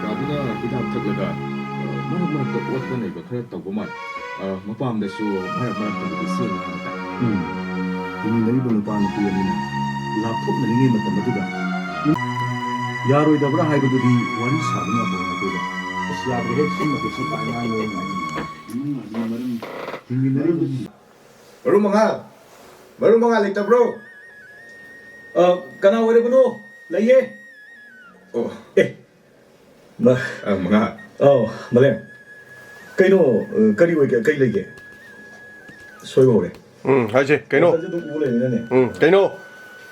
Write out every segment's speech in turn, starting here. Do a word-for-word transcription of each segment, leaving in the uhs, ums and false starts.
ꯅꯨꯄꯥꯗꯨꯅ ꯍꯤꯗꯥꯛ ꯊꯛꯂꯒ, ꯑ, ꯃꯔꯛ ꯃꯔꯛꯇ ꯑꯣꯠꯄ ꯅꯩꯕ ꯈꯔ ꯇꯧꯕ ꯃꯥꯜꯂꯤ꯫ ꯑ, ꯃꯄꯥꯝꯗꯁꯨ ꯃꯔꯛ ꯃꯔꯛꯇꯕꯨꯗꯤ ꯆꯦꯜꯂꯤ ꯍꯥꯏꯅ ꯇꯥꯏ꯫ ꯎꯝ꯫ ꯍꯤꯡꯃꯤꯟꯅꯔꯤꯕ ꯅꯨꯄꯥ ꯅꯨꯄꯤ ꯑꯅꯤꯅ ꯂꯥꯞꯊꯣꯛꯅꯔꯤꯉꯩ ꯃꯇꯝ ꯑꯗꯨꯗ ꯌꯥꯔꯣꯏꯗꯕ꯭ꯔꯥ ꯍꯥꯏꯕꯗꯨꯗꯤ ꯋꯥꯔꯤ ꯁꯥꯕꯅ ꯍꯧꯔꯛꯄꯗ꯫ ꯑꯁ, ꯌꯥꯗ꯭ꯔꯦꯍꯦ, ꯁꯤꯃꯗꯤ ꯁꯤ ꯄꯥꯏ ꯉꯥꯡꯉꯣ꯫ ꯏꯃꯨꯡ ꯑꯗꯨꯅ ꯃꯔꯝ ꯍꯤꯡꯃꯤꯟꯅꯔꯤꯕ ꯃꯔꯨꯞ ꯃꯉꯥ, ꯃꯔꯨꯞ ꯃꯉꯥ ꯂꯩꯇꯕ꯭ꯔꯣ? ꯑ, ꯀꯅꯥ ꯑꯣꯏꯔꯕꯅꯣ? ꯂꯩꯌꯦ꯫ ꯑꯣ꯫ ꯑꯦ, ꯃ-, ꯑ, ꯃꯉꯥ꯫ ꯑꯧ, ꯃꯂꯦꯝ꯫ ꯀꯩꯅꯣ, ꯑ, ꯀꯔꯤ ꯑꯣꯏꯒꯦ? ꯀꯩ ꯂꯩꯒꯦ? ꯁꯣꯏꯕ ꯍꯧꯔꯦ꯫ ꯎꯝ, ꯍꯥꯏꯁꯦ, ꯀꯩꯅꯣ? ꯋꯥꯈꯜꯁꯦ ꯑꯗꯨꯝ ꯎ ꯂꯩꯔꯦꯅꯦ꯫ ꯎꯝ, ꯀꯩꯅꯣ?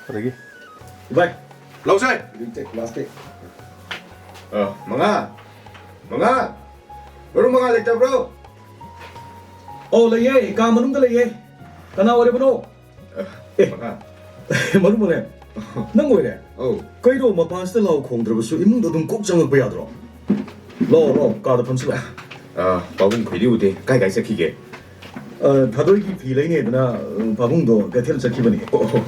ꯑꯗꯒꯤ? ꯚꯥꯏ꯫ ꯂꯧꯁꯦ꯫ ꯂꯥꯁꯇꯤꯛ, ꯂꯥꯁꯇꯤꯛ꯫ ꯑ, ꯃꯉꯥ꯫ ꯃꯉꯥ꯫ ꯃꯔꯨꯞ ꯃꯉꯥ ꯂꯩꯇꯕ꯭ꯔꯣ? ꯑꯧ, ꯂꯩꯌꯦ꯫ ꯀꯥ ꯃꯅꯨꯡꯗ ꯂꯩꯌꯦ꯫ ꯀꯅꯥ ꯑꯣꯏꯔꯕꯅꯣ? ꯑꯦ꯫ ꯃꯉꯥ꯫ ꯃꯔꯨꯞ ꯃꯉꯥ꯫ ꯅꯪ ꯑꯣꯏꯔꯦ? ꯑꯧ꯫ ꯀꯩꯅꯣ, ꯃꯄꯥꯟꯁꯤꯗ ꯂꯥꯎ ꯈꯣꯡꯗ꯭ꯔꯕꯁꯨ ꯏꯃꯨꯡꯗ ꯑꯗꯨꯝ ꯀꯣꯛ ꯆꯪꯉꯛꯄ ꯌꯥꯗ꯭ꯔꯣ? ꯂꯥꯛꯑꯣ, ꯂꯥꯛꯑꯣ, ꯀꯥꯗ ꯐꯝꯁꯤꯜꯂꯣ꯫ ꯑ, ꯄꯥꯕꯨꯡ ꯈꯣꯏꯗꯤ ꯎꯗꯦ꯫ ꯀꯥꯏ ꯀꯥꯏ ꯆꯠꯈꯤꯒꯦ? ꯑ, ꯊꯥꯗꯣꯏꯒꯤ ꯐꯤ ꯂꯩꯅꯦꯗꯅ, ꯑ, ꯄꯥꯕꯨꯡꯗꯣ ꯀꯩꯊꯦꯜ ꯆꯠꯈꯤꯕꯅꯦ꯫ ꯑꯣ,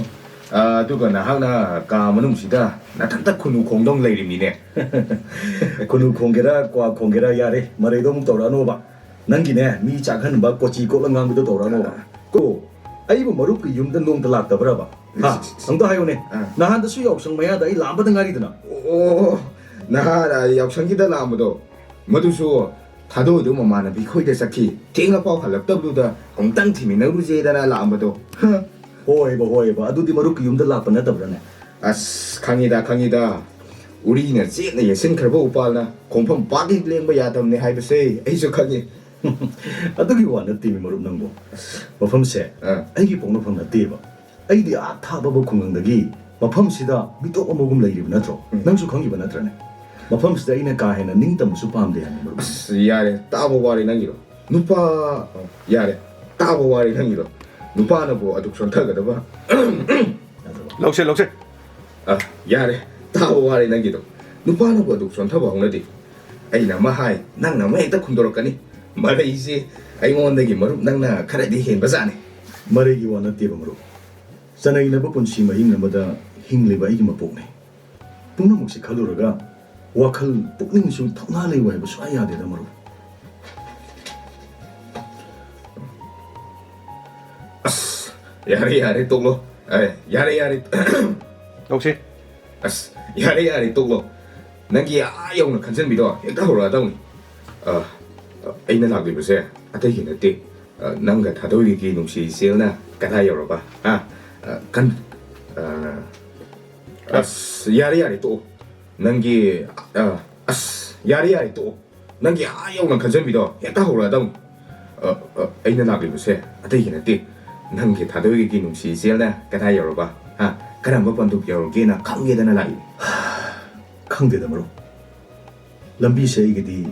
ꯑ, ꯑꯗꯨꯒ ꯅꯍꯥꯛꯅ ꯀꯥ ꯃꯅꯨꯡꯁꯤꯗ ꯅꯊꯟꯇ ꯈꯨꯅꯨ ꯈꯣꯡꯗꯧꯅ ꯂꯩꯔꯤꯕꯅꯤꯅꯦ꯫ ꯈꯨꯅꯨ ꯈꯣꯡꯒꯦꯔꯥ, ꯀ꯭ꯋꯥ ꯈꯣꯡꯒꯦꯔꯥ, ꯌꯥꯔꯦ, ꯃꯔꯩꯗꯣ ꯑꯃꯨꯛ ꯇꯧꯔꯛꯑꯅꯣꯕ꯫ ꯅꯪꯒꯤꯅꯦ, ꯃꯤ ꯆꯥꯛꯍꯟꯕ, ꯀꯣꯆꯤ ꯀꯣꯠꯂ ꯉꯥꯡꯕꯤꯗꯣ ꯇꯧꯔꯛꯑꯅꯣꯕ꯫ ꯑꯥ꯫ ꯀꯣ, ꯑꯩꯕꯨ ꯃꯔꯨꯞꯀꯤ ꯌꯨꯝꯗ ꯅꯣꯡꯇ ꯂꯥꯛꯇꯕ꯭ꯔꯕ? ꯍꯥ? ꯏꯁ, ꯏꯁ, ꯏꯁ꯫ ꯑꯝꯇ ꯍꯥꯏꯌꯨꯅꯦ꯫ ꯑꯥ꯫ ꯅꯍꯥꯟꯗꯁꯨ ꯌꯥꯎꯁꯪ ꯃꯌꯥꯗ ꯑꯩ ꯂꯥꯛꯑꯝꯕꯗ ꯉꯥꯏꯔꯤꯗꯅ꯫ ꯑꯣ, ꯅꯍꯥꯟ, ꯑ, ꯌꯥꯎꯁꯪꯒꯤꯗ ꯂꯥꯛꯑꯝꯕꯗꯣ, ꯃꯗꯨꯁꯨ ꯊꯥꯗꯣꯏꯗꯣ ꯃꯃꯥꯟꯅꯕꯤ ꯈꯣꯏꯗ ꯆꯠꯈꯤ꯫ ꯊꯦꯡꯅ ꯄꯥꯎ ꯍꯜꯂꯛꯇꯕꯗꯨꯗ ꯑꯃꯨꯛꯇꯪ ꯊꯤꯃꯤꯟꯅꯔꯨꯁꯦꯗꯅ ꯂꯥꯛꯑꯝꯕꯗꯣ꯫ ꯍ꯫ ꯍꯣꯏꯕ, ꯍꯣꯏꯕ꯫ ꯑꯗꯨꯗꯤ ꯃꯔꯨꯞꯀꯤ ꯌꯨꯝꯗ ꯂꯥꯛꯄ ꯅꯠꯇꯕ꯭ꯔꯅꯦ? ꯑꯁ, ꯈꯪꯉꯤꯗ, ꯈꯪꯉꯤꯗ꯫ ꯎꯔꯤꯅ ꯆꯦꯠꯅ ꯌꯦꯠꯁꯤꯟꯈ꯭ꯔꯕ ꯎꯄꯥꯜꯅ ꯈꯣꯡꯐꯝ ꯄꯥꯛ ꯍꯦꯛ ꯂꯦꯡꯕ ꯌꯥꯗꯕꯅꯦ ꯍꯥꯏꯕꯁꯦ ꯑꯩꯁꯨ ꯈꯪꯉꯤ꯫ ꯑꯗꯨꯒꯤ ꯋꯥ ꯅꯠꯇꯦꯃꯤ, ꯃꯔꯨꯞ, ꯅꯪꯕꯨ꯫ ꯃꯐꯝꯁꯦ ꯑꯥ꯫ ꯑꯩꯒꯤ ꯄꯣꯛꯅꯐꯝ ꯅꯠꯇꯦꯕ꯫ ꯑꯩꯗꯤ ꯑꯥ ꯊꯥꯕꯕ ꯈꯨꯡꯒꯪꯗꯒꯤ ꯃꯐꯝꯁꯤꯗ ꯃꯤꯇꯣꯞ ꯑꯃꯒꯨꯝ ꯂꯩꯔꯤꯕ ꯅꯠꯇ꯭ꯔꯣ? ꯎꯝ꯫ ꯅꯪꯁꯨ ꯈꯪꯉꯤꯕ ꯅꯠꯇ꯭ꯔꯅꯦ? ꯃꯐꯝꯁꯤꯗ ꯑꯩꯅ ꯀꯥ ꯍꯦꯟꯅ ꯅꯤꯡꯇꯝꯕꯁꯨ ꯄꯥꯝꯗꯦ ꯍꯥꯏꯕꯅꯤ, ꯃꯔꯨꯞ꯫ ꯑꯁ, ꯌꯥꯔꯦ, ꯇꯥꯕ ꯋꯥꯔꯦ ꯅꯪꯒꯤꯗꯣ꯫ ꯅꯨꯄꯥ, ꯌꯥꯔꯦ, ꯇꯥꯕ ꯋꯥꯔꯦ ꯅꯪꯒꯤꯗꯣ꯫ ꯅꯨꯄꯥꯅꯕꯨ ꯑꯗꯨꯛ ꯁꯣꯟꯊꯒꯗꯕ꯫ ꯂꯧꯁꯦ, ꯂꯧꯁꯦ꯫ ꯑ, ꯌꯥꯔꯦ, ꯇꯥꯕ ꯋꯥꯔꯦ ꯅꯪꯒꯤꯗꯣ꯫ ꯅꯨꯄꯥꯅꯕꯨ ꯑꯗꯨꯛ ꯁꯣꯟꯊꯕ ꯍꯧꯅꯗꯦ꯫ ꯑꯩꯅ ꯑꯃ ꯍꯥꯏ, ꯅꯪꯅ ꯑꯃ ꯍꯦꯛꯇ ꯈꯨꯝꯗꯣꯔꯛꯀꯅꯤ꯫ ꯃꯔꯩꯁꯦ ꯑꯩꯉꯣꯟꯗꯒꯤ, ꯃꯔꯨꯞ, ꯅꯪꯅ ꯈꯔꯗꯤ ꯍꯦꯟꯕꯖꯥꯠꯅꯤ꯫ ꯃꯔꯩꯒꯤ ꯋꯥ ꯅꯠꯇꯦꯕ, ꯃꯔꯨꯞ꯫ ꯆꯅꯩꯅꯕ ꯄꯨꯟꯁꯤ ꯃꯍꯤꯡ ꯑꯃꯗ ꯍꯤꯡꯂꯤꯕ ꯑꯩꯒꯤ ꯃꯄꯣꯛꯅꯤ꯫ ꯄꯨꯝꯅꯃꯛꯁꯤ ꯈꯜꯂꯨꯔꯒ ꯋꯥꯈꯜ ꯄꯨꯛꯅꯤꯡꯁꯨ ꯊꯧꯅꯥ ꯂꯩꯌꯨ ꯍꯥꯏꯕ ꯁꯨꯡꯌꯥ ꯌꯥꯗꯦꯗ, ꯃꯔꯨꯞ꯫ ꯑꯁ, ꯌꯥꯔꯦ, ꯌꯥꯔꯦ, ꯇꯣꯛꯂꯣ꯫ ꯑꯦ, ꯌꯥꯔꯦ, ꯌꯥꯔꯦ꯫ ꯇꯣꯛꯁꯤ꯫ ꯑꯁ, ꯌꯥꯔꯦ, ꯌꯥꯔꯦ, ꯇꯣꯛꯂꯣ꯫ ꯅꯪꯒꯤ ꯑꯥ ꯌꯧꯅ ꯈꯟꯖꯟꯕꯤꯗꯣ ꯍꯦꯛꯇ ꯍꯧꯔꯛꯑꯗꯧꯅꯤ꯫ ꯑ, ꯑꯩꯅ ꯂꯥꯛꯂꯤꯕꯁꯦ ꯑꯇꯩꯒꯤ ꯅꯠꯇꯦ꯫ ꯑ, ꯅꯪꯒ ꯊꯥꯗꯣꯏꯒꯤ ꯅꯨꯡꯁꯤ ꯏꯆꯦꯜꯅ ꯀꯗꯥꯏ ꯌꯧꯔꯕ? ꯍꯥ? ꯑ, ꯀꯟ-, ꯑ, ꯑꯁ, ꯌꯥꯔꯦ, ꯌꯥꯔꯦ, ꯇꯣꯛꯑꯣ꯫ ꯅꯪꯒꯤ, ꯑ, ꯑꯁ, ꯌꯥꯔꯦ, ꯌꯥꯔꯦ, ꯇꯣꯛꯑꯣ꯫ ꯅꯪꯒꯤ ꯑꯥ ꯌꯧꯅ ꯈꯟꯖꯟꯕꯤꯗꯣ ꯍꯦꯛꯇ ꯍꯧꯔꯛꯑꯗꯧꯅꯤ꯫ ꯑ, ꯑ, ꯑꯩꯅ ꯂꯥꯛꯂꯤꯕꯁꯦ ꯑꯇꯩꯒꯤ ꯅꯠꯇꯦ꯫ ꯅꯪꯒꯤ ꯊꯥꯗꯣꯏꯒꯤ ꯅꯨꯡꯁꯤ ꯏꯆꯦꯜꯅ ꯀꯗꯥꯏ ꯌꯧꯔꯕ? ꯍꯥ? ꯀꯔꯝꯕ ꯄꯟꯊꯨꯡ ꯌꯧꯔꯒꯦꯅ ꯈꯪꯒꯦꯗꯅ ꯂꯥꯛꯏ꯫ ꯈꯪꯗꯦꯗ, ꯃꯔꯨꯞ꯫ ꯂꯝꯕꯤꯁꯦ ꯑꯩꯒꯤꯗꯤ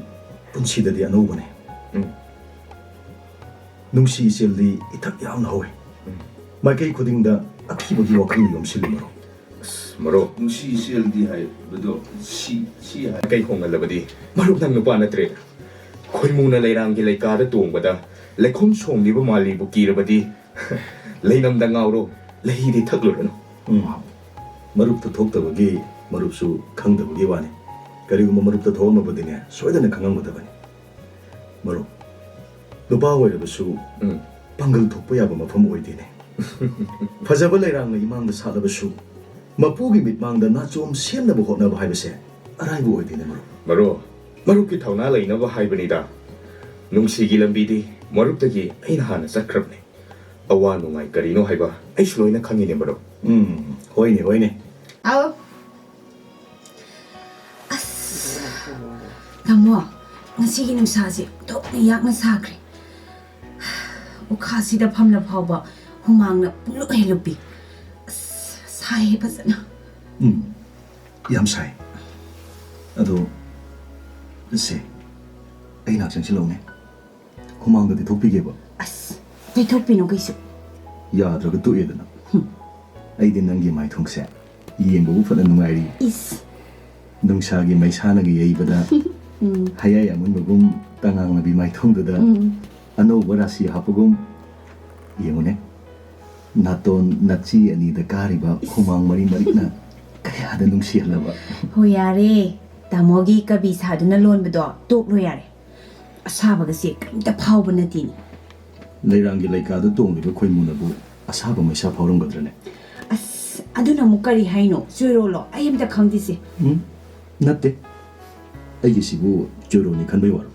ꯄꯨꯟꯁꯤꯗꯗꯤ ꯑꯅꯧꯕꯅꯦ꯫ ꯎꯝ꯫ ꯅꯨꯡꯁꯤ ꯏꯆꯦꯜꯗꯤ ꯏꯊꯛ ꯌꯥꯝꯅ ꯍꯧꯋꯦ꯫ ꯎꯝ꯫ ꯃꯥꯏꯀꯩ ꯈꯨꯗꯤꯡꯗ ꯑꯀꯤꯕꯒꯤ ꯋꯥꯈꯜ ꯌꯣꯝꯁꯤꯜꯂꯤ, ꯃꯔꯨꯞ꯫ ꯑꯁ, ꯃꯔꯨꯞ, ꯅꯨꯡꯁꯤ ꯏꯆꯦꯜꯗꯤ ꯍꯥꯏꯕꯗꯣ ꯁꯤ, ꯁꯤ ꯍꯥꯏ꯫ ꯀꯩ ꯍꯣꯡꯍꯜꯂꯕꯗꯤ? ꯃꯔꯨꯞ, ꯅꯪ ꯅꯨꯄꯥ ꯅꯠꯇ꯭ꯔꯦ꯫ ꯈꯣꯏꯃꯨꯅ ꯂꯩꯔꯥꯡꯒꯤ ꯂꯩꯀꯥꯗ ꯇꯣꯡꯕꯗ ꯂꯩꯈꯣꯝ ꯁꯣꯡꯂꯤꯕ ꯃꯥꯂꯤꯕꯨ ꯀꯤꯔꯕꯗꯤ ꯂꯩꯅꯝꯗ ꯉꯥꯎꯔꯣ, ꯂꯩꯍꯤꯗꯤ ꯊꯛꯂꯨꯔꯅꯨ꯫ ꯎꯝ꯫ ꯃꯔꯨꯞꯇ ꯊꯣꯛꯇꯕꯒꯤ ꯃꯔꯨꯞꯁꯨ ꯈꯪꯗꯕꯒꯤ ꯋꯥꯅꯤ꯫ ꯀꯔꯤꯒꯨꯝꯕ ꯃꯔꯨꯞꯇ ꯊꯣꯛꯑꯝꯃꯕꯗꯤꯅꯦ, ꯁꯣꯏꯗꯅ ꯈꯪꯉꯝꯒꯗꯕꯅꯤ꯫ ꯃꯔꯨꯞ, ꯅꯨꯄꯥ ꯑꯣꯏꯔꯕꯁꯨ ꯎꯝ꯫ ꯄꯥꯡꯒꯜ ꯊꯣꯛꯄ ꯌꯥꯕ ꯃꯐꯝ ꯑꯣꯏꯗꯦꯅꯦ꯫ ꯐꯖꯕ ꯂꯩꯔꯥꯡꯅ ꯏꯃꯥꯡꯗ ꯁꯥꯠꯂꯕꯁꯨ, ꯃꯄꯨꯒꯤ ꯃꯤꯠꯃꯥꯡꯗ ꯅꯥꯆꯣꯝ ꯁꯦꯝꯅꯕ ꯍꯣꯠꯅꯕ ꯍꯥꯏꯕꯁꯦ ꯑꯔꯥꯏꯕ ꯑꯣꯏꯗꯦꯅꯦ, ꯃꯔꯨꯞ꯫ ꯃꯔꯨꯞ, ꯃꯔꯨꯞꯀꯤ ꯊꯧꯅꯥ ꯂꯩꯅꯕ ꯍꯥꯏꯕꯅꯤꯗ꯫ ꯅꯨꯡꯁꯤꯒꯤ ꯂꯝꯕꯤꯗꯤ ꯃꯔꯨꯞꯇꯒꯤ ꯑꯩꯅ ꯍꯥꯟꯅ ꯆꯠꯈ꯭ꯔꯕꯅꯤ꯫ ꯑꯋꯥ ꯅꯨꯡꯉꯥꯏ ꯀꯔꯤꯅꯣ ꯍꯥꯏꯕ ꯑꯩꯁꯨ ꯂꯣꯏꯅ ꯈꯪꯉꯤꯅꯦ, ꯃꯔꯨꯞ꯫ ꯎꯝ, ꯍꯣꯏꯅꯦ, ꯍꯣꯏꯅꯦ꯫ ꯑꯧ꯫ ꯑꯁ, ꯇꯥꯃꯣ, ꯉꯁꯤꯒꯤ ꯅꯨꯡꯁꯥꯁꯦ ꯑꯣꯟꯊꯣꯛꯅ ꯌꯥꯛꯅ ꯁꯥꯈ꯭ꯔꯦ꯫ ꯎꯈꯥꯁꯤꯗ ꯐꯝꯂ ꯐꯥꯎꯕ ꯍꯨꯃꯥꯡꯅ ꯄꯨꯡꯂꯨꯞ ꯍꯦꯛ ꯂꯨꯞꯄꯤ꯫ ꯑꯁ, ꯁꯥꯏꯍꯦ ꯐꯖꯅ꯫ ꯎꯝ, ꯌꯥꯝ ꯁꯥꯏ꯫ ꯑꯗꯣ, ꯁꯦ, ꯑꯩ ꯅꯥꯛ ꯆꯪꯁꯤꯜꯂꯛꯎꯅꯦ꯫ ꯍꯨꯃꯥꯡꯗꯣ ꯇꯩꯊꯣꯛꯄꯤꯒꯦꯕ꯫ ꯑꯁ, ꯇꯩꯊꯣꯛꯄꯤꯅꯨ ꯀꯩꯁꯨ꯫ ꯌꯥꯗ꯭ꯔꯒ ꯇꯣꯛꯑꯦꯗꯅ꯫ ꯍꯨꯝ꯫ ꯑꯩꯗꯤ ꯅꯪꯒꯤ ꯃꯥꯏꯊꯣꯡꯁꯦ ꯌꯦꯡꯕꯕꯨ ꯐꯅ ꯅꯨꯡꯉꯥꯏꯔꯤ꯫ ꯏꯁ꯫ ꯅꯨꯡꯁꯥꯒꯤ ꯃꯩꯁꯥꯅꯒ ꯌꯩꯕꯗ ꯎꯝ꯫ ꯍꯌꯥꯏ ꯑꯃꯨꯟꯕꯒꯨꯝ ꯇꯉꯥꯡꯂꯕꯤ ꯃꯥꯏꯊꯣꯡꯗꯨꯗ ꯎꯝ꯫ ꯑꯅꯧꯕ ꯔꯥꯁꯤ ꯍꯥꯞꯄꯒꯨꯝ꯫ ꯌꯦꯡꯉꯨꯅꯦ, ꯅꯥꯇꯣꯟ ꯅꯥꯆꯤ ꯑꯅꯤꯗ ꯀꯥꯔꯤꯕ ꯍꯨꯃꯥꯡ ꯃꯔꯤ ꯃꯔꯤꯛꯅ ꯀꯌꯥꯗ ꯅꯨꯡꯁꯤꯍꯜꯂꯕ꯫ ꯍꯣ, ꯌꯥꯔꯦ꯫ ꯇꯥꯃꯣꯒꯤ ꯀꯕꯤ ꯁꯥꯗꯨꯅ ꯂꯣꯟꯕꯗꯣ ꯇꯣꯛꯂꯣ ꯌꯥꯔꯦ꯫ ꯑꯁꯥꯕꯒꯁꯦ ꯀꯔꯤꯝꯇ ꯐꯥꯎꯕ ꯅꯠꯇꯦꯅꯦ꯫ ꯂꯩꯔꯥꯡꯒꯤ ꯂꯩꯀꯥꯗ ꯇꯣꯡꯂꯤꯕ ꯈꯣꯏꯃꯨꯅꯕꯨ ꯑꯁꯥꯕ ꯃꯩꯁꯥ ꯐꯥꯎꯔꯝꯒꯗ꯭ꯔꯅꯦ? ꯑꯁ, ꯑꯗꯨꯅ ꯑꯃꯨꯛ ꯀꯔꯤ ꯍꯥꯏꯅꯣ? ꯆꯣꯏꯔꯣꯜꯂꯣ? ꯑꯩ ꯑꯝꯇ ꯈꯪꯗꯦꯁꯦ꯫ ꯎꯝ, ꯅꯠꯇꯦ꯫ ꯑꯩꯒꯤꯁꯤꯕꯨ ꯆꯣꯏꯔꯣꯜꯅꯤ ꯈꯟꯕꯩ ꯋꯥꯔꯣ?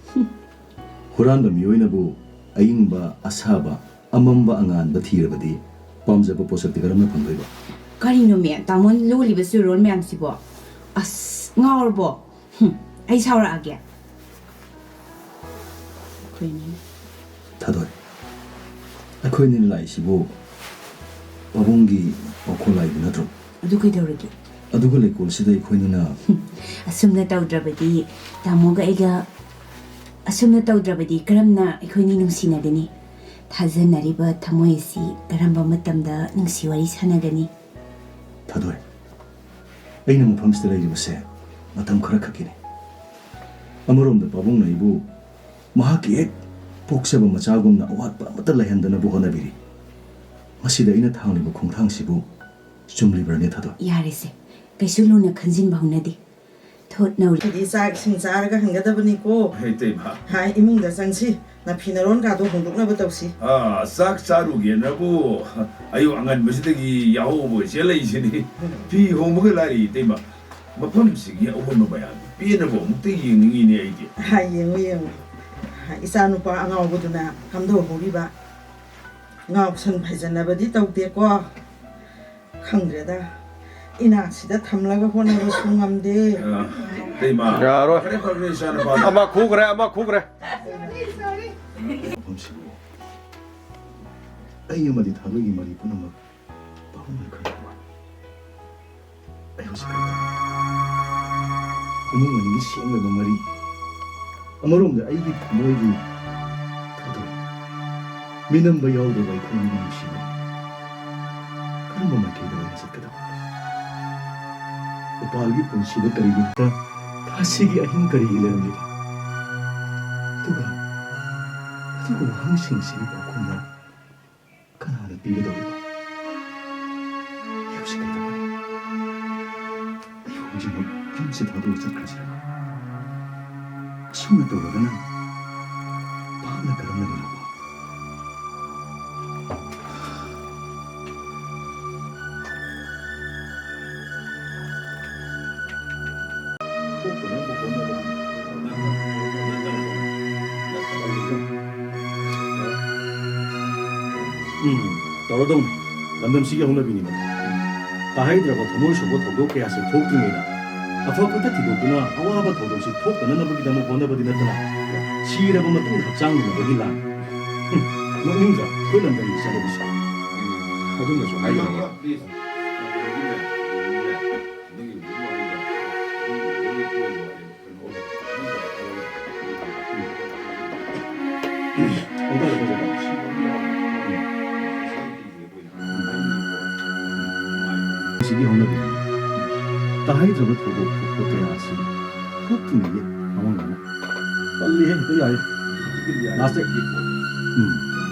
ꯍꯨꯔꯥꯟꯕ ꯃꯤꯑꯣꯏꯅꯕꯨ ꯑꯏꯪꯕ, ꯑꯁꯥꯕ, ꯑꯃꯝꯕ, ꯑꯉꯥꯟꯕ ꯊꯤꯔꯕꯗꯤ ꯄꯥꯝꯖꯕ ꯄꯣꯠꯁꯛꯇꯤ ꯀꯔꯝꯅ ꯐꯪꯗꯣꯏꯕ? ꯀꯔꯤꯅꯣꯃꯦ, ꯇꯥꯃꯣꯅ ꯂꯣꯜꯂꯤꯕ ꯆꯣꯏꯔꯣꯜ ꯃꯌꯥꯝꯁꯤꯕꯣ? ꯑꯁ, ꯉꯥꯎꯔꯕꯣ? ꯍꯨꯝ, ꯑꯩ ꯁꯥꯎꯔꯛꯑꯒꯦ꯫ ꯑꯩꯈꯣꯏꯅꯤ꯫ ꯊꯥꯗꯣꯏ, ꯑꯩꯈꯣꯏꯅꯤ ꯂꯥꯛꯏꯁꯤꯕꯨ ꯄꯥꯕꯨꯡꯒꯤ ꯋꯥꯈꯣꯜ ꯂꯥꯏꯕ ꯅꯠꯇ꯭ꯔꯣ? ꯑꯗꯨ ꯀꯩꯗꯧꯔꯒꯦ? ꯑꯗꯨꯒ ꯂꯩꯀꯣꯜꯁꯤꯗ ꯑꯩꯈꯣꯏꯅꯤꯅ ꯑꯁꯨꯝꯅ ꯇꯧꯗ꯭ꯔꯕꯗꯤ ꯇꯥꯃꯣꯒ ꯑꯩꯒ, ꯑꯁꯨꯝꯅ ꯇꯧꯗ꯭ꯔꯕꯗꯤ ꯀꯔꯝꯅ ꯑꯩꯈꯣꯏꯅꯤ ꯅꯨꯡꯁꯤꯅꯒꯅꯤ? ꯊꯥꯖꯅꯔꯤꯕ ꯊꯃꯣꯏ ꯑꯁꯤ ꯀꯔꯝꯕ ꯃꯇꯝꯗ ꯅꯨꯡꯁꯤ ꯋꯥꯔꯤ ꯁꯥꯟꯅꯒꯅꯤ? ꯊꯥꯗꯣꯏ, ꯑꯩꯅ ꯃꯐꯝꯁꯤꯗ ꯂꯩꯔꯤꯕꯁꯦ ꯃꯇꯝ ꯈꯔ ꯈꯛꯀꯤꯅꯤ꯫ ꯑꯃꯔꯣꯝꯗ ꯄꯥꯕꯨꯡꯅ ꯑꯩꯕꯨ ꯃꯍꯥꯛꯀꯤ ꯍꯦꯛ ꯄꯣꯛꯆꯕ ꯃꯆꯥꯒꯨꯝꯅ ꯑꯋꯥꯠꯄ ꯑꯃꯠꯇ ꯂꯩꯍꯟꯗꯅꯕ ꯍꯣꯠꯅꯕꯤꯔꯤ꯫ ꯃꯁꯤꯗ ꯑꯩꯅ ꯊꯥꯡꯂꯤꯕ ꯈꯣꯡꯊꯥꯡꯁꯤꯕꯨ ꯆꯨꯝꯂꯤꯕ꯭ꯔꯅꯦ, ꯊꯥꯗꯣꯏ? ꯌꯥꯔꯦꯁꯦ, ꯀꯩꯁꯨ ꯂꯨꯅ ꯈꯟꯖꯤꯟꯕ ꯍꯧꯅꯗꯦ꯫ ꯊꯣꯠ ꯅꯧꯔꯤ꯫ ꯁꯤꯗꯤ ꯆꯥꯛ ꯏꯁꯤꯡ ꯆꯥꯔꯒ ꯍꯟꯒꯗꯕꯅꯤꯀꯣ꯫ ꯍꯩ, ꯏꯇꯩꯃ꯫ ꯍꯥꯏ, ꯏꯃꯨꯡꯗ ꯆꯪꯁꯤ꯫ ꯅꯐꯤ ꯅꯔꯣꯟꯒꯗꯣ ꯍꯣꯡꯗꯣꯛꯅꯕ ꯇꯧꯁꯤ꯫ ꯑꯥ, ꯆꯥꯛ ꯆꯥꯔꯨꯒꯦꯅꯕꯨ ꯑꯌꯨꯛ ꯑꯉꯟꯕꯁꯤꯗꯒꯤ ꯌꯥꯍꯧꯕꯒ ꯆꯦꯜꯂꯛꯏꯁꯤꯅꯤ꯫ ꯐꯤ ꯍꯣꯡꯕꯒ ꯂꯥꯏꯔꯤ, ꯏꯇꯩꯃ꯫ ꯃꯐꯝꯁꯤꯒꯤ ꯑꯑꯣꯟꯕ ꯃꯌꯥꯝꯗꯨ ꯄꯦꯟꯅꯕ ꯑꯃꯨꯛꯇ ꯌꯦꯡꯅꯤꯡꯉꯤꯅꯦ ꯑꯩꯗꯤ꯫ ꯍꯥꯏ, ꯌꯦꯡꯉꯨ, ꯌꯦꯡꯉꯨ꯫ ꯍꯥꯏ, ꯏꯆꯥꯅꯨꯄꯥ ꯑꯉꯥꯎꯕꯗꯨꯅ ꯀꯝꯗꯧꯍꯧꯔꯤꯕ? ꯉꯥꯎꯁꯟ ꯐꯩꯖꯟꯅꯕꯗꯤ ꯇꯧꯗꯦꯀꯣ? ꯈꯪꯗ꯭ꯔꯦꯗ, ꯏꯅꯥꯛꯁꯤꯗ ꯊꯝꯂꯒ ꯍꯣꯠꯅꯕꯁꯨ ꯉꯝꯗꯦ꯫ ꯑ, ꯏꯇꯩꯃ꯫ ꯌꯥꯔꯣꯏ꯫ ꯐꯔꯦ, ꯐꯔꯦ, ꯏꯆꯥꯅꯨꯄꯥ꯫ ꯑꯃ ꯈꯨꯈ꯭ꯔꯦ, ꯑꯃ ꯈꯨꯈ꯭ꯔꯦ꯫ ꯃꯐꯝꯁꯤꯕꯨ ꯑꯩ ꯑꯃꯗꯤ ꯊꯥꯗꯣꯏꯒꯤ ꯃꯔꯤ ꯄꯨꯝꯅꯃꯛ ꯄꯥꯕꯨꯡꯅ ꯈꯪꯕ ꯃꯥꯜꯂꯤ꯫ ꯑꯩ ꯍꯧꯖꯤꯛ ꯀꯔꯤ ꯇꯧꯔꯤ? ꯏꯃꯨꯡ ꯃꯅꯨꯡꯒꯤ ꯁꯦꯡꯂꯕ ꯃꯔꯤ, ꯑꯃꯔꯣꯝꯗ ꯑꯩꯒꯤ ꯊꯃꯣꯏꯒꯤ ꯊꯧꯗꯣꯛ, ꯃꯤꯅꯝꯕ ꯌꯥꯎꯗ꯭ꯔꯕ ꯑꯩꯈꯣꯏ ꯑꯅꯤꯒꯤ ꯅꯨꯡꯁꯤꯕ ꯀꯔꯝꯕ ꯃꯥꯏꯀꯩꯗ ꯑꯣꯏꯅ ꯆꯠꯀꯗꯕ? ꯎꯄꯥꯜꯒꯤ ꯄꯨꯟꯁꯤꯗ ꯀꯔꯤꯒꯤꯗꯃꯛꯇ ꯊꯥꯁꯤꯒꯤ ꯑꯍꯤꯡ ꯀꯔꯤꯒꯤ ꯂꯩꯔꯝꯂꯤꯕ? ꯑꯗꯨꯒ ꯑꯗꯨꯒ ꯋꯥꯍꯪꯁꯤꯡꯁꯤꯒꯤ ꯄꯥꯎꯈꯨꯝꯅ ꯀꯅꯥꯅ ꯄꯤꯒꯗꯧꯔꯤꯕ? ꯑꯩ ꯍꯧꯖꯤꯛ ꯀꯩꯗꯧꯔꯤ? ꯑꯩ ꯍꯧꯖꯤꯛꯃꯛ ꯁꯤ ꯊꯥꯗꯣꯛꯑ ꯆꯠꯈ꯭ꯔꯁꯤꯔ? ꯑꯁꯨꯝꯅ ꯇꯧꯔꯒꯅ ꯄꯥꯞꯅ ꯀꯔꯝꯅ ꯂꯩꯔꯕ? ꯎꯝ, ꯇꯧꯔꯗꯧꯅꯤ꯫ ꯂꯝꯗꯝꯁꯤꯒꯤ ꯍꯧꯅꯕꯤꯅꯤꯅ꯫ ꯇꯥꯍꯩꯗ꯭ꯔꯕ ꯊꯃꯣꯏ ꯁꯣꯛꯄ ꯊꯧꯗꯣꯛ ꯀꯌꯥꯁꯦ ꯊꯣꯛꯇ꯭ꯔꯤꯉꯩꯗ ꯑꯐ ꯐꯠꯇ ꯊꯤꯗꯣꯛꯇꯨꯅ ꯑꯋꯥꯕ ꯊꯧꯗꯣꯛꯁꯤ ꯊꯣꯛꯇꯅꯅꯕꯒꯤꯗꯃꯛ ꯍꯣꯠꯅꯕꯗꯤ ꯅꯠꯇꯅ ꯁꯤꯔꯕ ꯃꯇꯨꯡꯗ ꯍꯛꯆꯥꯡ ꯃꯨꯟꯅꯕꯒꯤ ꯂꯥꯟ꯫ ꯍꯨꯝ, ꯅꯣꯛꯅꯤꯡꯗ꯭ꯔꯥ ꯑꯩꯈꯣꯏ ꯂꯝꯗꯝꯒꯤ ꯆꯠꯅꯕꯤꯁꯦ? ꯎꯝ, ꯑꯗꯨꯝꯅꯁꯨ ꯍꯥꯏꯒꯅꯨ꯫ ꯁꯤꯒꯤ ꯍꯧꯅꯕꯤ ꯇꯥꯍꯩꯗ꯭ꯔꯕ ꯊꯧꯗꯣꯛ ꯊꯣꯛꯄ ꯀꯌꯥ ꯑꯁꯤ ꯊꯣꯛꯇ꯭ꯔꯤꯉꯩꯒꯤ ꯃꯃꯥꯡꯗ ꯑꯃꯨꯛ ꯄꯜꯂꯤꯍꯦ, ꯍꯦꯛꯇ ꯌꯥꯏ꯫ ꯂꯥꯁꯇ ꯎꯝ,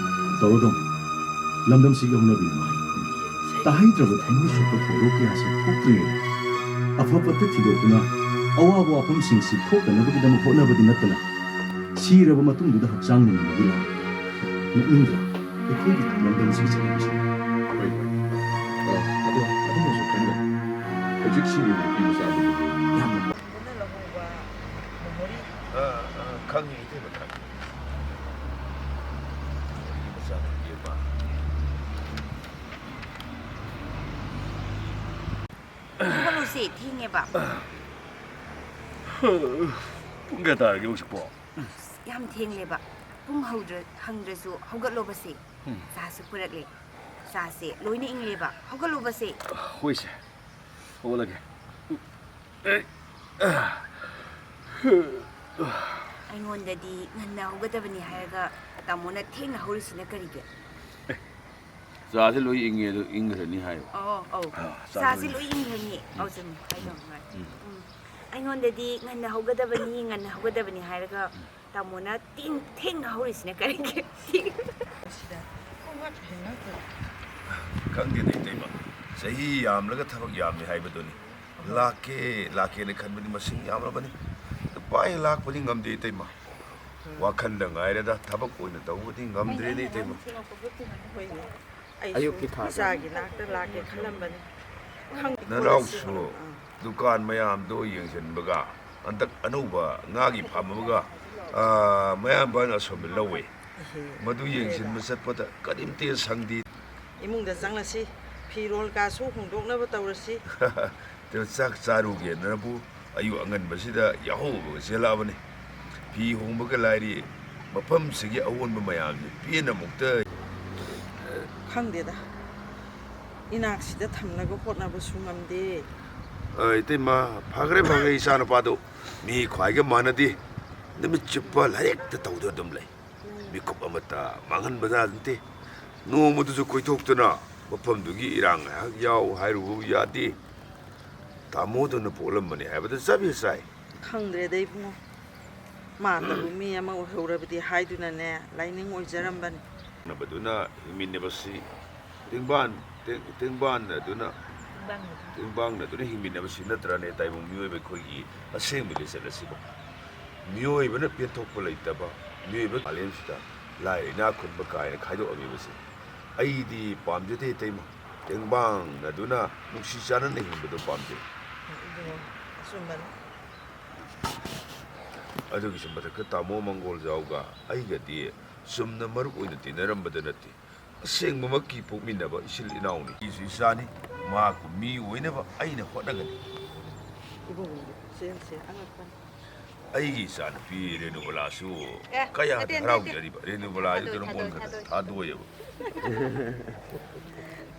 ꯇꯧꯔꯗꯧꯅꯤ꯫ ꯂꯝꯗꯝꯁꯤꯒꯤ ꯍꯧꯅꯕꯤ ꯑꯃ ꯍꯥꯏ꯫ ꯇꯥꯍꯩꯗ꯭ꯔꯕ ꯊꯃꯣꯏ ꯁꯣꯛꯄ ꯊꯧꯗꯣꯛ ꯀꯌꯥꯁꯤ ꯊꯣꯛꯇ꯭ꯔꯤꯉꯩꯗ ꯑꯐ ꯐꯠꯇ ꯊꯤꯗꯣꯛꯇꯨꯅ ꯑꯋꯥꯕ ꯋꯥꯐꯝꯁꯤꯡꯁꯤ ꯊꯣꯛꯇꯅꯕꯒꯤꯗꯃꯛ ꯍꯣꯠꯅꯕꯗꯤ ꯅꯠꯇꯅ ꯁꯤꯔꯕ ꯃꯇꯨꯡꯗꯨꯗ ꯍꯛꯆꯥꯡ ꯃꯨꯟꯅꯕꯒꯤ ꯂꯥꯟ꯫ ꯅꯣꯛꯅꯤꯡꯗ꯭ꯔꯥ? ꯑꯩꯈꯣꯏꯒꯤ ꯂꯝꯗꯝꯁꯤꯒꯤ ꯆꯠꯅꯕꯤꯁꯦ꯫ ꯍꯣꯏ, ꯍꯣꯏ꯫ ꯑ, ꯑꯗꯣ ꯑꯗꯨꯃꯁꯨ ꯈꯟꯕ꯫ ꯍꯧꯖꯤꯛ ꯁꯤꯔꯤꯕ ꯅꯨꯄꯤ ꯃꯆꯥꯗꯨꯕꯨ ꯌꯥꯝꯅ ꯐꯖꯅ ꯂꯧꯍꯧꯕ memory꯫ ꯑ, ꯑ, ꯈꯪꯉꯤ, ꯏꯇꯩꯃ, ꯈꯪꯉꯤ꯫ ꯅꯨꯄꯤ ꯃꯆꯥ ꯅꯨꯄꯤ ꯑꯃ꯫ ꯍꯧꯒꯠꯂꯨꯁꯦ, ꯊꯦꯡꯉꯦꯕ꯫ ꯄꯨꯡ ꯀꯌꯥ ꯇꯥꯔꯒꯦ ꯍꯧꯖꯤꯛꯄꯣ? ꯌꯥꯝ ꯊꯦꯡꯂꯦꯕ꯫ ꯄꯨꯡ ꯍꯧꯗ꯭ꯔ-, ꯍꯪꯗ꯭ꯔꯁꯨ ꯍꯧꯒꯠꯂꯣꯕꯁꯦ꯫ ꯎꯝ꯫ ꯆꯥꯁꯨ ꯄꯨꯔꯛꯂꯦ꯫ ꯆꯥꯁꯦ ꯂꯣꯏꯅ ꯏꯪꯂꯦꯕ꯫ ꯍꯧꯒꯠꯂꯣꯕꯁꯦ꯫ ꯍꯣꯏꯁꯦ꯫ ꯍꯧꯒꯠꯂꯒꯦ꯫ ꯑꯩꯉꯣꯟꯗꯗꯤ ꯉꯟꯅ ꯍꯧꯒꯗꯕꯅꯤ ꯍꯥꯏꯔꯒ ꯇꯥꯃꯣꯅ ꯊꯦꯡꯅ ꯍꯧꯔꯤꯁꯤꯅ ꯀꯔꯤꯒꯤ? ꯆꯥꯁꯦ ꯂꯣꯏ ꯏꯪꯉꯦ ꯑꯗꯣ ꯏꯪꯈ꯭ꯔꯅꯤ ꯍꯥꯏꯌꯣ꯫ ꯑꯣ, ꯑꯧ꯫ ꯑꯥ, ꯆꯥꯁꯦ ꯆꯥꯁꯦ ꯂꯣꯏ ꯂꯣꯏ ꯏꯪꯈ꯭ꯔꯅꯤ꯫ ꯎꯝ꯫ ꯑꯧ, ꯆꯨꯝꯃꯤ꯫ ꯍꯥꯏꯗꯣ ꯅꯨꯡꯉꯥꯏ꯫ ꯎꯝ꯫ ꯎꯝ꯫ ꯑꯩꯉꯣꯟꯗꯗꯤ ꯉꯟꯅ ꯍꯧꯒꯗꯕꯅꯤ, ꯉꯟꯅ ꯍꯧꯒꯗꯕꯅꯤ ꯍꯥꯏꯔꯒ ꯎꯝ꯫ ꯇꯥꯃꯣꯅ ꯇꯤꯡ-, ꯊꯦꯡꯅ ꯍꯧꯔꯤꯁꯤꯅ ꯀꯔꯤꯒꯤ? ꯁꯤꯗ ꯈꯣꯡꯒꯥ ꯊꯦꯡꯅ ꯈꯪꯗꯦꯗ, ꯏꯇꯩꯃ꯫ ꯆꯍꯤ ꯌꯥꯝꯂꯒ ꯊꯕꯛ ꯌꯥꯝꯃꯤ ꯍꯥꯏꯕꯗꯨꯅꯤ꯫ ꯂꯥꯛꯀꯦ, ꯂꯥꯛꯀꯦꯅ ꯈꯟꯕꯗꯤ ꯃꯁꯤꯡ ꯌꯥꯝꯂꯕꯅꯤ꯫ ꯅꯨꯄꯥ ꯍꯦꯛ ꯂꯥꯛꯄꯗꯤ ꯉꯝꯗꯦ, ꯏꯇꯩꯃ꯫ ꯋꯥꯈꯜꯗ ꯉꯥꯏꯔꯦꯗ, ꯊꯕꯛ ꯑꯣꯏꯅ ꯇꯧꯕꯗꯤ ꯉꯝꯗ꯭ꯔꯦꯅꯦ, ꯏꯇꯩꯃ꯫ ꯑꯩꯁꯨ ꯑꯌꯨꯛꯀꯤ ꯊꯥꯗ꯫ ꯏꯆꯥꯒꯤ ꯅꯥꯛꯇ ꯂꯥꯛꯀꯦ ꯈꯜꯂꯝꯕꯅꯤ꯫ ꯈꯪꯗꯦ, ꯅꯅꯥꯎꯁꯨ ꯀꯣꯂꯦꯖ ꯆꯠꯄꯅ꯫ ꯑꯥ꯫ ꯗꯨꯀꯥꯟ ꯃꯌꯥꯝꯗꯣ ꯌꯦꯡꯁꯤꯟꯕꯒ, ꯍꯟꯗꯛ ꯑꯅꯧꯕ ꯉꯥꯒꯤ ꯐꯥꯝ ꯑꯃꯒ, ꯑꯥ, ꯃꯌꯥꯝꯕꯅ ꯑꯁꯣꯝꯗ ꯂꯧꯋꯦ꯫ ꯏꯍꯦ, ꯃꯗꯨ ꯈꯪꯗꯦꯗ꯫ ꯌꯦꯡꯁꯤꯟꯕ ꯆꯠꯄꯗ ꯀꯔꯤꯝꯇ ꯁꯪꯗꯦ꯫ ꯏꯃꯨꯡꯗ ꯆꯪꯂꯁꯤ, ꯐꯤꯔꯣꯜ ꯀꯥꯁꯨ ꯍꯣꯡꯗꯣꯛꯅꯕ ꯇꯧꯔꯁꯤ꯫ ꯑꯗꯨ ꯆꯥꯛ ꯆꯥꯔꯨꯒꯦꯅꯕꯨ ꯑꯌꯨꯛ ꯑꯉꯟꯕꯁꯤꯗ ꯌꯥꯍꯧꯕꯒ ꯆꯦꯜꯂꯛꯑꯕꯅꯤ꯫ ꯐꯤ ꯍꯣꯡꯕꯒ ꯂꯥꯏꯔꯤ, ꯃꯐꯝꯁꯤꯒꯤ ꯑꯑꯣꯟꯕ ꯃꯌꯥꯝꯁꯤ ꯄꯦꯟꯅ ꯑꯃꯨꯛꯇ꯫ ꯈꯪꯗꯦꯗ, ꯏꯅꯥꯛꯁꯤꯗ ꯊꯝꯅꯕ ꯍꯣꯠꯅꯕꯁꯨ ꯉꯝꯗꯦ꯫ ꯑ, ꯏꯇꯩꯃ, ꯐꯈ꯭ꯔꯦ, ꯐꯈ꯭ꯔꯦ, ꯏꯆꯥ ꯅꯨꯄꯥꯗꯣ ꯃꯤ ꯈ꯭ꯋꯥꯏꯒ ꯃꯥꯟꯅꯗꯦ꯫ ꯅꯨꯃꯤꯠ ꯆꯨꯞꯄ ꯂꯥꯏꯔꯤꯛꯇ ꯇꯧꯗꯨꯅ ꯑꯗꯨꯝ ꯂꯩ꯫ ꯃꯤꯀꯨꯞ ꯑꯃꯠꯇ ꯃꯥꯡꯍꯟꯕ ꯌꯥꯗꯦ꯫ ꯅꯣꯡꯃꯗꯨꯁꯨ ꯀꯣꯏꯊꯣꯛꯇꯨꯅ ꯃꯐꯝꯗꯨꯒꯤ ꯏꯔꯥꯡ ꯉꯥꯏꯍꯥꯛ ꯌꯥꯎ ꯍꯥꯏꯔꯨꯕ ꯌꯥꯗꯦ꯫ ꯇꯥꯃꯣꯗꯨꯅ ꯄꯣꯛꯂꯝꯕꯅꯤ ꯍꯥꯏꯕꯗ ꯆꯞ ꯍꯦꯛ ꯆꯥꯏ꯫ ꯈꯪꯗ꯭ꯔꯦꯗ ꯏꯕꯨꯡꯉꯣ꯫ ꯃꯥꯇꯕꯨ ꯃꯤ ꯑꯃ ꯑꯣꯏꯍꯧꯔꯕꯗꯤ ꯍꯥꯏꯗꯨꯅꯅꯦ ꯂꯥꯏꯅꯤꯡ ꯑꯣꯏꯖꯔꯝꯕꯅꯤ꯫ ꯅꯕꯗꯨꯅ ꯍꯤꯡꯃꯤꯟꯅꯕꯁꯤ ꯇꯦꯡꯕꯥꯟ-, ꯇꯦꯡ-, ꯇꯦꯡꯕꯥꯟꯅꯗꯨꯅ, ꯇꯦꯡꯕꯥꯡꯅꯗꯨꯅ ꯍꯤꯡꯃꯤꯟꯅꯕꯁꯤ ꯅꯠꯇ꯭ꯔꯅꯦ ꯇꯥꯏꯕꯪ ꯃꯤꯑꯣꯏꯕ ꯑꯩꯈꯣꯏꯒꯤ ꯑꯁꯦꯡꯕ ꯂꯤꯆꯠ ꯑꯁꯤꯕꯨ? ꯃꯤꯑꯣꯏꯕꯅ ꯄꯦꯟꯊꯣꯛꯄ ꯂꯩꯇꯕ, ꯃꯤꯑꯣꯏꯕ ꯃꯥꯂꯦꯝꯁꯤꯗ ꯂꯥꯏꯔ ꯏꯅꯥꯛ ꯈꯨꯟꯕ ꯀꯥꯏꯅ ꯈꯥꯏꯗꯣꯛꯑꯝꯃꯤꯕꯁꯦ ꯑꯩꯗꯤ ꯄꯥꯝꯖꯗꯦ, ꯏꯇꯩꯃ꯫ ꯇꯦꯡꯕꯥꯡꯅꯗꯨꯅ ꯅꯨꯡꯁꯤ ꯆꯥꯟꯅꯅ ꯍꯤꯡꯕꯗꯨ ꯄꯥꯝꯖꯩ꯫ ꯏꯕꯨꯡꯉꯣ, ꯑꯆꯨꯝꯕꯅꯤ꯫ ꯑꯗꯨꯒꯤꯁꯨ ꯃꯊꯛꯇ ꯇꯥꯃꯣ ꯃꯪꯒꯣꯜꯖꯥꯎꯒ ꯑꯩꯒꯗꯤ ꯆꯨꯝꯅ ꯃꯔꯨꯞ ꯑꯣꯏꯅ ꯇꯤꯟꯅꯔꯝꯕꯗ ꯅꯠꯇꯦ, ꯑꯁꯦꯡꯕꯃꯛꯀꯤ ꯄꯣꯛꯃꯤꯟꯅꯕ ꯏꯆꯤꯜ ꯏꯅꯥꯎꯅꯤ꯫ ꯑꯩꯁꯨ ꯏꯆꯥꯅꯤ, ꯃꯍꯥꯛꯄꯨ ꯃꯤ ꯑꯣꯏꯅꯕ ꯑꯩꯅ ꯍꯣꯠꯅꯒꯅꯤ꯫ ꯏꯕꯨꯡꯉꯣ, ꯆꯦꯟꯁꯦ ꯑꯉꯛꯄꯅꯤ꯫ ꯑꯩꯒꯤ ꯏꯆꯥꯅꯨꯄꯤ ꯔꯦꯅꯨꯕꯂꯥꯁꯨ ꯑꯦ, ꯀꯌꯥꯗ ꯅꯠꯇꯦ, ꯅꯠꯇꯦ, ꯍꯔꯥꯎꯖꯔꯤꯕ꯫ ꯔꯦꯅꯨꯕꯂꯥꯁꯨ ꯊꯥꯗꯣꯏ, ꯗꯣꯔꯃꯣꯟ ꯊꯥꯗꯣꯏ, ꯈꯛꯇ ꯊꯥꯗꯣꯏ꯫ ꯊꯥꯗꯣꯛꯑꯦꯕ꯫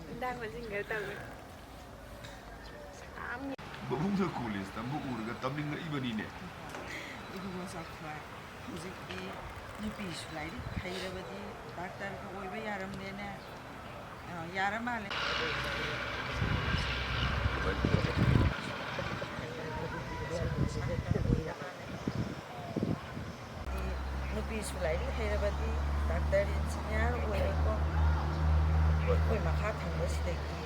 ꯅꯨꯡꯗꯥꯡ ꯃꯁꯤꯡꯒ ꯇꯧꯋꯦ꯫ ꯃꯕꯨꯡꯅ ꯀꯣꯂꯦꯖ ꯇꯝꯕ ꯎꯔꯒ ꯇꯝꯅꯤꯡꯉꯛꯏꯕꯅꯤꯅꯦ꯫ ꯏꯕꯨꯡꯉꯣ ꯆꯥꯎꯊꯣꯏ, ꯍꯧꯖꯤꯛꯇꯤ ꯅꯨꯄꯤꯁꯨ ꯂꯥꯏꯔꯤꯛ ꯍꯩꯔꯕꯗꯤ ꯗꯥꯛꯇꯔꯒ ꯑꯣꯏꯕ ꯌꯥꯔꯝꯂꯦꯅꯦ꯫ ꯑ, ꯌꯥꯔ ꯃꯥꯜꯂꯦ꯫ ꯅꯨꯄꯤꯁꯨ ꯂꯥꯏꯔꯤꯛ ꯍꯩꯔꯕꯗꯤ ꯗꯥꯛꯇꯔ, ꯏꯟꯖꯤꯅꯤꯌꯥꯔ ꯑꯣꯏꯔꯦꯀꯣ꯫ ꯑꯩꯈꯣꯏ ꯃꯈꯥ ꯊꯪꯕꯁꯤꯗꯒꯤ